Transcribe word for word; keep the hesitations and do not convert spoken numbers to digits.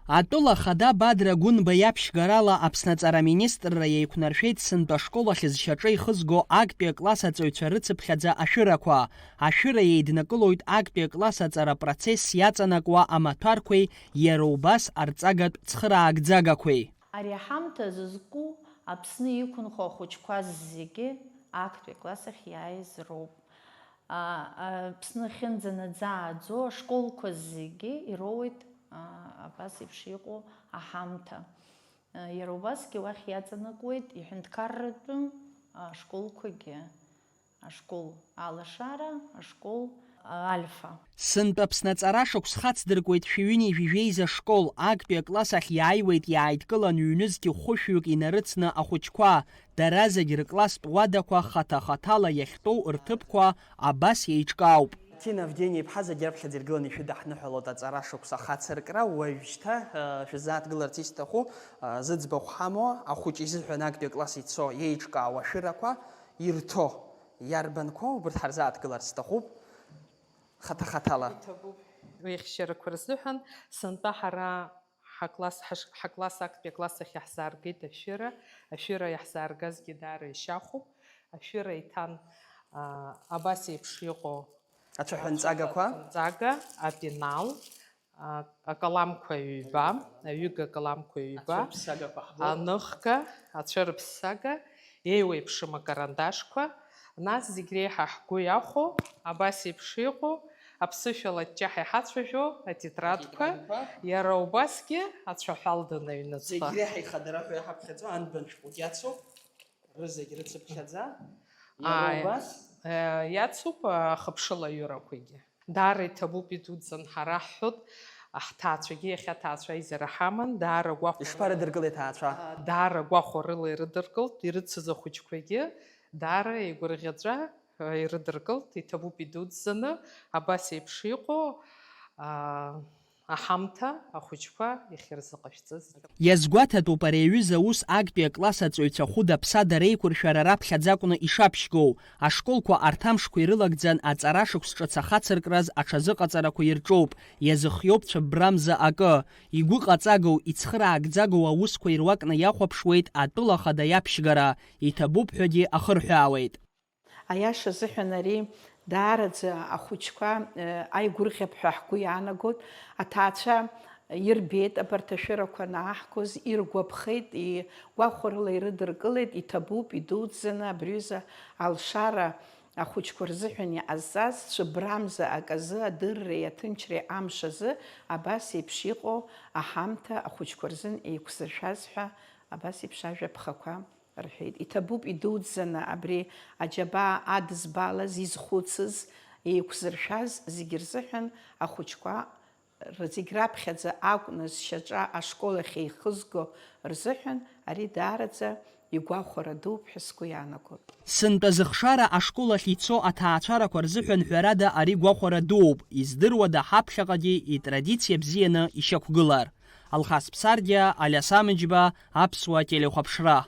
Атәыла ахада Бадра Гәынба иаԥшьгарала Аԥсны аҵара аминистрра еиқәнаршәеит сынтәа ашкол ахь зшьаҿа ихызго актәи акласс аҵаҩцәа рыцыԥхьаӡа ашәырақәа. Ашәыра еиднакылоит актәи акласс аҵара апроцесс иаҵанакуа амаҭәарқәеи иара убас арҵагатә цхыраагӡагақәеи. Ари аҳамҭа зызку Аԥсны иқәынхо ахәыҷқәа зегьы актәи акласс ахь иааиз роуп. А, Аԥсны ахьынӡанаӡааӡо ашколқәа зегьы ироуеит, а, абас еиԥш иҟоу аҳамҭа. А, иара убасгьы уахь иаҵанакуеит иҳәынҭқарратәым ашколқәагьы, ашкол Алашара, ашкол, а, Альфа. Сынтәа Аԥсны аҵара шықәс хацдыркуеит шәи ҩынҩажәи жәеиза школ, актәи акласс ахь иааиуеит иааидкылан ҩнызқь хәышәҩык инарыцны ахәыҷқәа, дара зегь рыкласстә уадақәа хаҭа-хаҭала иахьтәоу рҭыԥқәа абас еиҿкаауп. Ҭина Авдениа-иԥҳа зегь раԥхьаӡа иргыланы ишәыдаҳныҳәалоит аҵара шықәса ахацыркра. Уажәшьҭа, э, шәызааҭгыларц исҭаху, э, зыӡбахә ҳамоу ахәыҷ изыҳәан актәи акласс ицо иеиҿкаау ашәырақәа ирҭо иарбанқәоу, убырҭ ҳарзааҭгыларц сҭахуп. Хаҭа-хаҭала. Иҭабуп. Уи ахьчарақәа рзыҳәан сынтәа ҳара ҳакласс, ҳаш-, ҳакласс актәи акласс ахь иаҳзааргеит ашәыра. Ашәыра иаҳзааргазгьы даара ишьахәуп. Ашәыра иҭан, а, абас еиԥш иҟоу ацәаҳәанҵагақәа. Ацәаҳәанҵага, апенал, а, акаламқәа ҩба, аҩыга акаламқәа ҩба, ацәырԥсагақәа ҳбоит. Аныхга, ацәырԥсага, еиуеиԥшым акарандашқәа, нас зегь реиҳа ҳгәы иахәо, абас еиԥш иҟоу, аԥсышәала аччаҳәа иҳацәажәо атетрадқәа, атетрадқәа, иара убасгьы ацәаҳәалда аҩныҵҟа. Зегь реиҳа ихадара ҳәа иҳаԥхьаӡо анбан шәҟәгьы ацуп, рызегь рыцыԥхьаӡа, иара, ааи, убас, э, иацуп, э, ахыԥшылаҩырақәагьы. Даара иҭабуп, идуӡӡан ҳара ҳҳәоит, ҳҭаацәагьы иахьа аҭаацәа аизара ҳаман, даара гәахәарыла. Ишԥарыдыркылеи аҭаацәа? Даара гәахәарыла ирыдыркылт, ирыцыз ахәыҷқәагьы даара игәырӷьаҵәа, э, ирыдыркылт, иҭабуп идуӡӡаны, абас еиԥш иҟоу, а, аҳамҭа ахәыҷқәа иахьырзыҟашәҵаз. Иазгәаҭатәуп ари аҩыза аус актәи акласс аҵаҩцәа хәыда-ԥсада реиқәыршәара раԥхьаӡа акәны ишаԥшьгоу. Ашколқәа арҭ амшқәа ирылагӡан аҵара шықәс ҿыц ахацыркраз аҽазыҟаҵарақәа ирҿоуп, иазыхиоуп цәыббрамза акы. Игәыҟаҵагоу, ицхыраагӡагоу аусқәа ируакны иахәаԥшуеит атәыла ахада иаԥшьгара, иҭабуп ҳәагьы ахырҳәаауеит. Аиаша азыҳәан ари даараӡа ахәыҷқәа, э, аигәырӷьап ҳәа ҳгәы иаанагоит. Аҭаацәа ирбеит абарҭ ашәырақәа анааҳгоз, иргәаԥхеит, игәахәарыла ирыдыркылеит, иҭабуп, идуӡӡаны абри аҩыза алшара ахәыҷқәа рзыҳәан иҟазҵаз, цәыббрамза аказы, адырреи аҭынчреи амш азы абас еиԥш иҟоу аҳамҭа ахәыҷқәа рзын еиқәзыршәаз ҳәа абас еиԥш ажәа ԥхақәа рҳәеит. Иҭабуп идуӡӡаны абри аџьабаа адызбалаз, изхәыцыз, еиқәзыршәаз зегьы рзыҳәан ахәыҷқәа зегь раԥхьаӡа акәны зшьаҿа ашкол ахь еихызго рзыҳәан ари даараӡа игәахәара дууп ҳәа сгәы иаанагоит. Сынтәа зыхшара ашкол ахь ицо аҭаацәарақәа рзыҳәан ҳәарада ари гәахәара дууп, издыруада ҳаԥхьаҟагьы итрадициа бзианы ишьақәгылар. Алхас Ԥсардиа, Алиас Амыџьба, Аԥсуа телехәаԥшра.